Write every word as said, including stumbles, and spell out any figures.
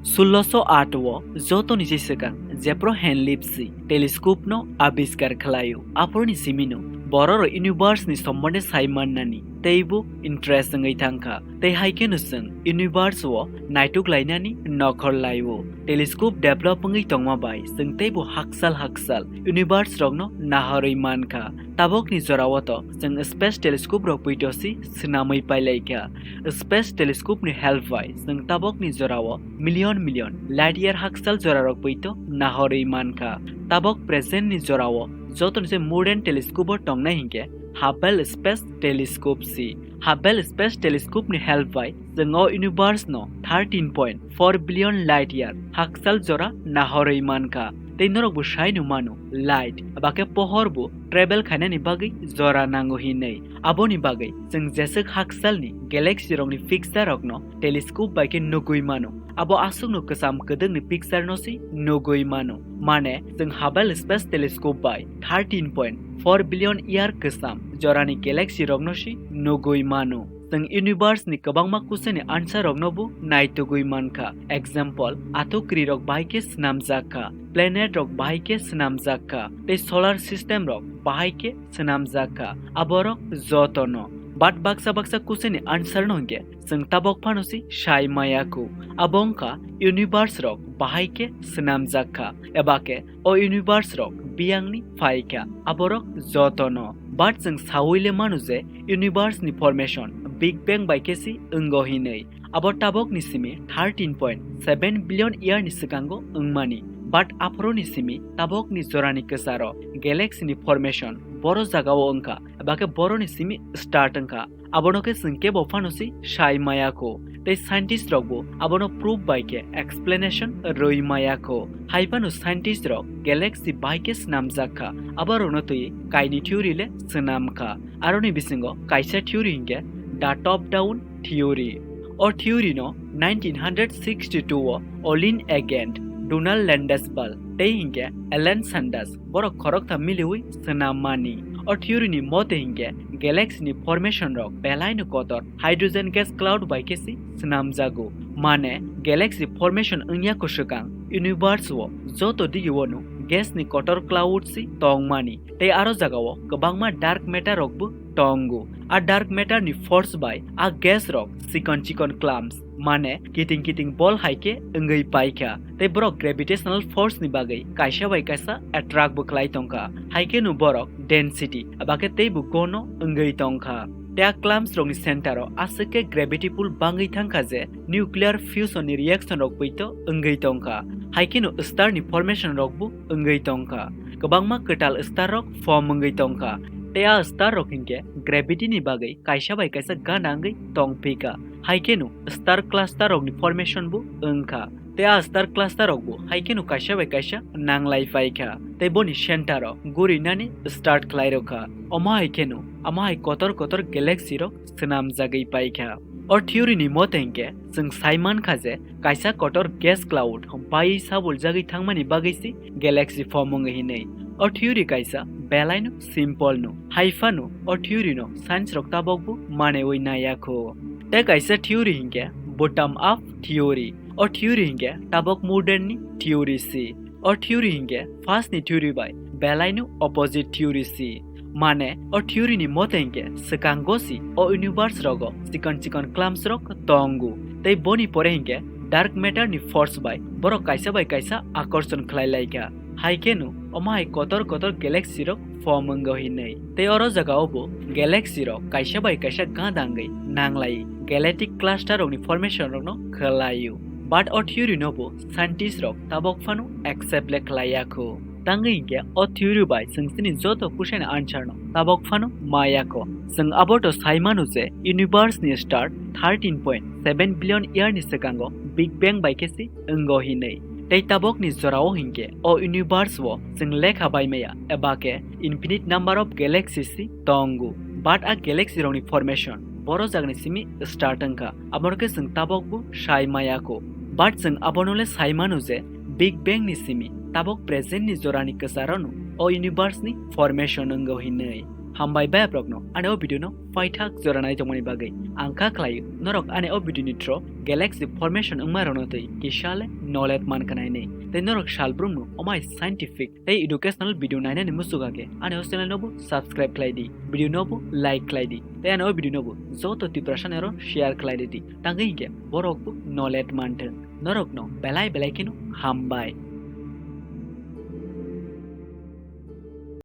Sulloso aat o jotoni se swkang jephru Henle Visi telescope no abiskar khlaio, aphuruni simino bororok universe ni sombonde sai mannani teibo interest wngwi thangkha. Tei hai kheno chwng universe o naituk lainani nokhor laio. Telescope develop wngwi tongma bai chwng teibo haksal haksal universe rokno nahorwi mankha. Tabokni jorao to chwng space telescope rok poito si swnamwi pailaikha. Space telescope ni help bai chwng tabokni jorao million million light year haksal jorarok poito nahorwi mankha. Tabok present ni jorao jotoni se modern telescope o tongnai hinkhe Hubble Space Telescope si. Hubble Space Telescope ni help bai chwng o universe no thirteen point four billion light year haksal jora nahorwi mankha. Tei norokbo saino mano, light eba khe pohor bo travel khainani bagwi jora nango hinwi. Aboni bagwi chwng jeswk haksalni galaxy rokni picture rokno telescope bai khe nugwi mano. Abo aswkno kwcham kwdwkni picture no se nugwi mano. Mane chwng Hubble Space Telescope bai thirteen point four billion year kwcham jorani galaxy rokno se nugwi mano. Chwng universe ni kwbangma question ni answer rokno bo naitugwi mankha. Example, athukri rok bahai khe swnamjak kha, planet rok bahai khe swnamjak kha, tei solar system rok bahai khe swnamjak kha, aborok jotono. But baksa baksa question ni answer no hinkhe chwng tabok phano se sai maya kho. Abo wngkha universe rok bahai khe swnamjak kha, eba khe o universe rok biyangni phaikha, aborok jotono. But chwng sawi le mano je universe ni formation Big Bang bai khe se wngo hinwi. Abo tabokni simi thirteen point seven billion year ni swkango wngmani. But aphuruni simi tabokni jorani kwcharo galaxy ni formation boro jagao wngkha, eba khe boroni simi start wngkha. Abono khe chwng kebo phano se sai maya kho. Tei scientist rokbo abono proof bai khe explanation rwi maya kho. Hai phano scientist rok galaxy bahai khe swnamjak kha, aborokno twi kaini theory le swnam kha. Aroni bisingo kaisa theory hinkhe the top down theory. O theory no nineteen hundred sixty-two o Olin Agent, Donald Landis Ball tei hinkhe Alan Sanders borok khoroktham miliwi swnammani. O theory ni mote hinkhe galaxy ni formation rok belaino kotor hydrogen gas cloud bai khe se swnamjago. Mane galaxy formation wngya kho swkang universe o joto digi wano gas ni kotor cloud se tongmani. Tei aro jagao kwbangma dark matter rokbo tongo. A dark matter ni force bai a gas rok chikon chikon clumps, mane kiting kiting bol hai khe wngwi paikha. Tei borok gravitational force ni bagwi kaisa bai kaisa attract bo khlai tongkha. Hai kheno borok density eba khe teibo gono wngwi tongkha. Tei a clumps rokni center o aswk khe gravity pull bangwi thangkha je nuclear fusion ni reaction rok poito wngwi tongkha. Hai kheno star ni formation rokbo wngwi tongkha. Kwbangma kwtal star rok form wngwi tongkha. Tei a star rok hinkhe gravity ni bagwi kaisa bai kaisa gana wngwi tongphikha. Hai kheno star cluster rokni formation bo wngkha. Tei a star cluster rokbo hai kheno kaisa bai kaisa nanglai paikha. Tei boni center o gurinani start khlai rokha. Omo hai kheno, omo hai kotor kotor galaxy rok swnamjagwi paikha. O theory ni mote hinkhe chwng sai mankha je kaisa kotor gas cloud bai sabuljagwi thangmani bagwi se galaxy form wngwi hinwi. O theory kaisa belaino simple no. Hai phano o theory no science rok tabok bo manwi naiya kho. Tei kaisa theory hinkhe bottom up theory. O theory hinkhe tabok modern ni theory si. O theory hinkhe first ni theory bai belaino opposite theory si. Mane o theory ni mote hinkhe swkango si o universe rogo chikon chikon clumps rok tongo. Tei boni pore hinkhe dark matter ni force bai borok kaisa bai kaisa akorson khlai laikha. Hai kheno omo hai kotor kotor galaxy rok form wngo hinwi. Tei oro jagao bo galaxy rok kaisa bai kaisa gada wngwi nanglai galactic cluster rokni formation rokno khwlaio. But o theory no bo scientist rok tabok phano accept le khlaiya kho. Tangwi hinkhe o theory bai chwng chini joto question answer no tabok phano maya kho. Chwng abo to sai mano je universe ni start thirteen point seven billion year ni swkango Big Bang bai khe se wngo hinwi. Tei tabokni jorao hinkhe o universe o chwng lekha bai maya eba khe infinite number of galaxies si tongo. But a galaxy rokni formation boro jagani simi start wngkha, abono khe chwng tabok bo sai maya kho. But chwng abono le sai mano je Big Bang ni simi tabok present ni jorani kwcharo no o universe ni formation wngo hinwi. Hambai bayaprokno ani o video no paithak jora nai tongmani bagwi. Ang kha khlaio norok ani o video ni through galaxy formation wngma rokno twi kisa le knowledge man khnai ni. Tei norok salbrumno omai scientific tei educational video nainani muchuk age ani o channel no bo subscribe khlai di, video no bo like khlai di, tei ani o video no bo joto Tiprasa ni aro share khlai di, tangwi hinkhe borok bo knowledge manthwng. Norokno belai belai kheno hambai.